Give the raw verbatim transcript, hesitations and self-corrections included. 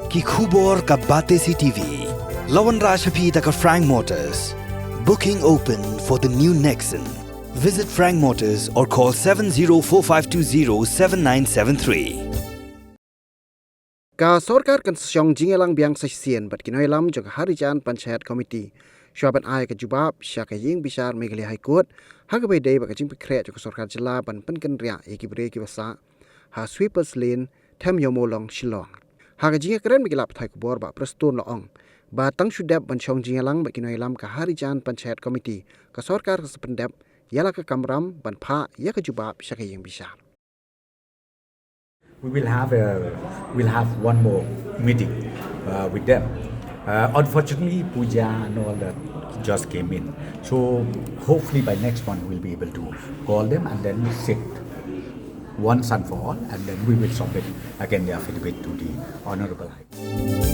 Ki khubor ka Batesi T V. La wanrah sha phi da ka Frank Motors. Booking open for the new Nexon. Visit Frank Motors or call seven zero four five two zero seven nine seven three. Ka sorkar kan shong jingïalang biang sa shisien bad ki nongïalam jong ka Harijan Panchayat Committee shwa ban ai ka jubab sha ka ïing bishar Meghalaya High Court ha kaba ïadei bad ka jingpynkhreh jong ka sorkar jylla ban pynkynriah ïa ki briew kiba sah ha Sweepers Lane, Them Ïew Mawlong, Shillong. Ha ka jingïakren bad ki lad pathai khubor, Bah Prestone la ong ba tang shu dep ban shong jingïalang bad ki nongïalam ka Harijan Panchayat Committee, ka sorkar ka sa pyndep ïa la ka kamram ban phah ïa ka jubab sha ka ïing bishar. We will have a, we'll have one more meeting, uh, with them. Uh, unfortunately, puja and all that just came in. So hopefully by next month we'll be able to call them and then sit once and for all, and then we will submit again the affidavit to the Honorable High Court.